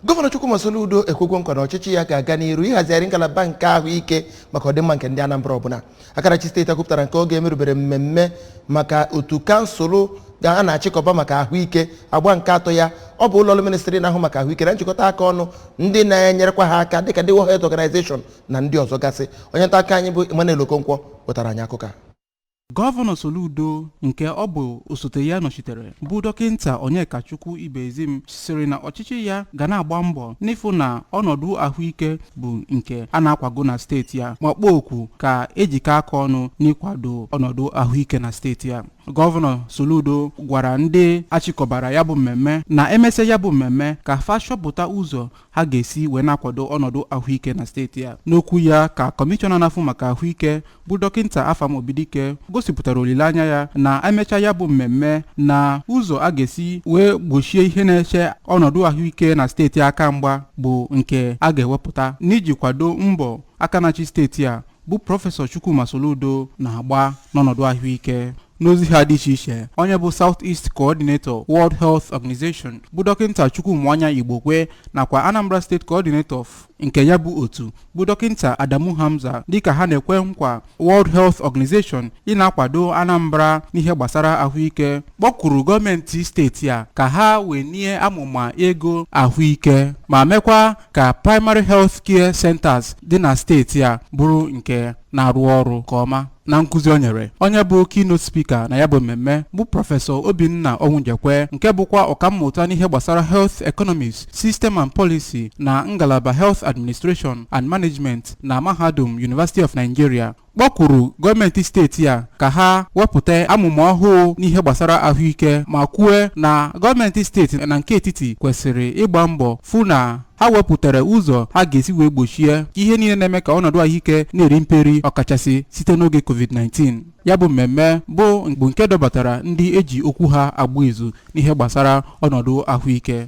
Gọvanọ Chukwuma Soludo ekwegwo nkwa na ọchịchị ya ga-aga n'iru ịhazigharị ngalaba nke ahụike maka ọdịmma nke ndị Anambra ọbụla. Aka na-achị steeti kwupụtara nke oge emerubere mmemme maka otu kansụl ga a na-achịkọba maka ahụike agba nke atọ ya. Ọ bụ ụlọọrụ ministri na-ahụ maka ahụike na njikọta aka ọnụ ndị na-enyerekwa ha aka, dịka ndị World Health Organization na ndị ọzọ gasị. Onye nta aka anyị bụ Emmanuel Okonkwo wetara anyị akụkọ a. Gọvanọ Soludo, nke ọ bụ osote ya nọchitere, bụ Dọkịnta Onyekachukwu Ibezim, sịrị na ọchịchị ya ga na-agba mbọ n'ịfụ na ọnọdụ ahụike bụ nke a na-akwago na steeti ya, ma kpọọ oku ka ejikọ aka ọnụ n'ịkwado ọnọdụ ahụike na steeti ya. Gọvanọ Soludo gwara ndị achịkọbara ya bụ mmemme na emesịa ya bụ mmemme ka fa chọpụta ụzọ ha ga-esi wee na-akwado ọnọdụ ahụike na steeti ya. N'okwu ya ka kọmishọna na-afụ maka ahụike, bụ Dọkịnta Afam Obidike, gosipụtara olileanya ya na emecha ya bụ mmemme na ụzọ a ga-esi wee gbochie ihe na-eche ọnọdụ ahụike na steeti aka mgba bụ nke a ga-ewepụta n'iji kwado mbọ aka na-achị steeti a, bụ Prọfesọ Chukwuma Soludo, na-agba n'ọnọdụ ahụike. N'ozi ha dị iche iche, onye bụ South East Coordinator, World Health Organization, bụ Dọkịnta Chukwumuanya Igbokwe, nakwa Anambra State Coordinator nke ya bụ otu, bụ Dọkịnta Adamu Hamza, dịka ha na-ekwe nkwa World Health Organization ị na-akwado Anambra n'ihe gbasara ahụike, kpọkuru gọọmenti steeti a ka ha wenie amụma ego ahụike ma mekwa ka primary health care centers dị na steeti a bụrụ nke na-arụ ọrụ nke ọma. Na nkụzi o nyere, onye bụ keynote speaker na ya bụ mmemme, bụ Prọfesọ Obinna Ọnwụnjekwe, nke bụkwa ọkammụta n'ihe gbasara health economics, system and policy na ngalaba health administration and management na mahadum University of Nigeria, kpọkwuru gọọmenti steeti a ka ha wepụta amụma ọhụụ n'ihe gbasara ahụike, ma kwue na gọọmenti steeti na nke etiti kwesịrị ịgba mbọ fụ na ha wepụtara ụzọ ha ga-esi wee gbochie ihe niile na-eme ka ọnọdụ ahụike na-eri mperi, ọkachasị site n'oge COVID-19. Ya bụ mmemme bụ nke dọbatara ndị eji okwu ha agba izu n'ihe gbasara ọnọdụ ahụike.